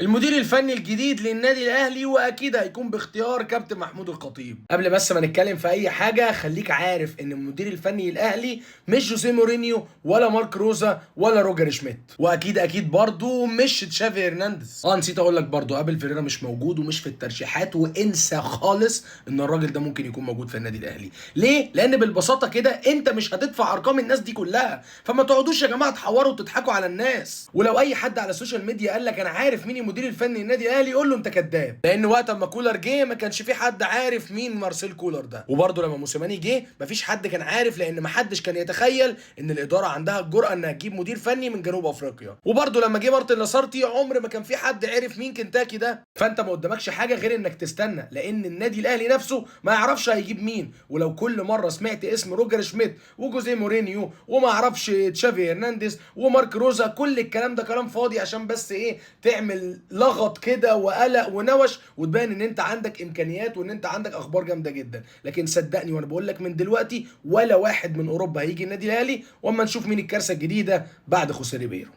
المدير الفني الجديد للنادي الاهلي، واكيد هيكون باختيار كابتن محمود الخطيب. قبل بس ما نتكلم في اي حاجة، خليك عارف ان المدير الفني الاهلي مش جوزيه مورينيو ولا مارك روزا ولا روجر شميت، واكيد اكيد برضو مش تشافي هرنانديز. نسيت اقول لك برضو ابل فيريرا مش موجود ومش في الترشيحات، وانسى خالص ان الراجل ده ممكن يكون موجود في النادي الاهلي. ليه؟ لان بالبساطة كده انت مش هتدفع ارقام الناس دي كلها، فما تقعدوش يا جماعة تحوروا وتضحكوا على الناس. ولو اي حد على السوشيال ميديا قال لك انا عارف مين المدير الفني للنادي الاهلي، قول له انت كذاب، لان وقت ما كولر جه ما كانش في حد عارف مين مارسيل كولر ده، وبرده لما موسيماني جه ما فيش حد كان عارف، لان ما حدش كان يتخيل ان الادارة عندها الجرأة انها تجيب مدير فني من جنوب افريقيا. وبرده لما جه مارتن لاسارتي عمر ما كان في حد عرف مين كنتاكي ده. فانت ما قدامكش حاجة غير انك تستنى، لان النادي الاهلي نفسه ما يعرفش هيجيب مين. ولو كل مرة سمعت اسم روجر شميت وجوزيه مورينيو وما اعرفش تشافي هرنانديز ومارك روزا، كل الكلام ده كلام فاضي، عشان بس ايه؟ تعمل لغط كده وقلق ونوش وتبان ان انت عندك امكانيات وان انت عندك اخبار جامدة جدا. لكن صدقني وانا بقول لك من دلوقتي، ولا واحد من اوروبا هيجي النادي الاهلي، واما نشوف مين الكارثة الجديدة بعد خوسيه ريبيرو.